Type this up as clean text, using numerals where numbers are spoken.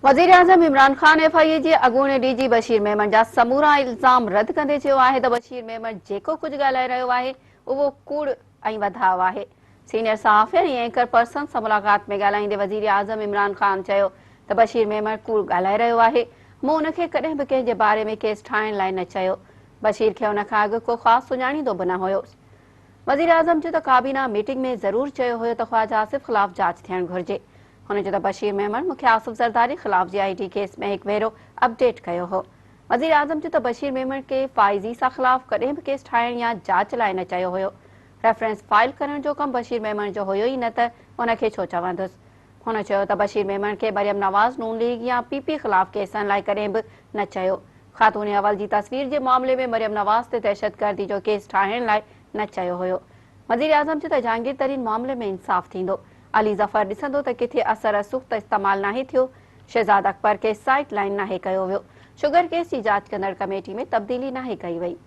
وزيراعظم Imran Khan F I اي جي اڳوڻي ڊي جي بشير ميمڻ جا سمورا الزام رد ڪندي چيو آهي ته بشير ميمڻ جيڪو ڪجهه ڳالهائي رهيو آهي اهو ڪوڙ ۽ وڌاء آهي. سينيئر صحافين ۽ اينڪر پرسنز سان ملاقات ۾ ڳالهائيندي وزيراعظم عمران خان چيو ته بشير ميمڻ ڪوڙ ڳالهائي رهيو آهي، مون ان کي ڪڏهن به ڪنهن جي باري ۾ ڪيس ٺاهڻ لاء نه چيو، بشير کي ان کان اڳ ڪو خاص سڃاڻيندو به نه هيو. وزيراعظم چيو ته ڪابينا ميٽنگ ۾ ضرور چيو هيو ته خواجه آصف خلاف جاچ ٿيڻ گهرجي. هن چيو ته بشير ميمڻ مون کي آصف زرداري خلاف جي آء ٽي ڪيس ۾ هڪ ڀيرو اپڊيٽ ڪيو هو. وزيراعظم چيو ته بشير ميمڻ کي فائز عيسيٰ خلاف ڪڏهن به ڪيس ٺاهڻ يا جاچ لاء نه چيو هيو. ريفرنس فائل ڪرڻ جو ڪم بشير ميمڻ جو هيو ئي نه ته ان کي ڇو چوندس. هن چيو ته بشير ميمڻ کي مريم نواز نون ليگ يا پي پي خلاف ڪيسن لاء ڪڏهن به نه چيو. خاتون اول جي تصوير جي معاملي ۾ مريم نواز تي دهشتگردي جو ڪيس ٺاهڻ لاء نه چيو هيو. وزيراعظم چيو ته جهانگير ترين معاملي ۾ انصاف ٿيندو، علي ظفر ڏسندو ته ڪٿي اثر رسوخ ته استعمال ناهي ٿيو، شهزاد اڪبر کي سائيڊ لائن ناهي ڪيو ويو، شگر ڪيس جي جاچ ڪندڙ ڪميٽي ۾ تبديلي ناهي ڪئي وئي.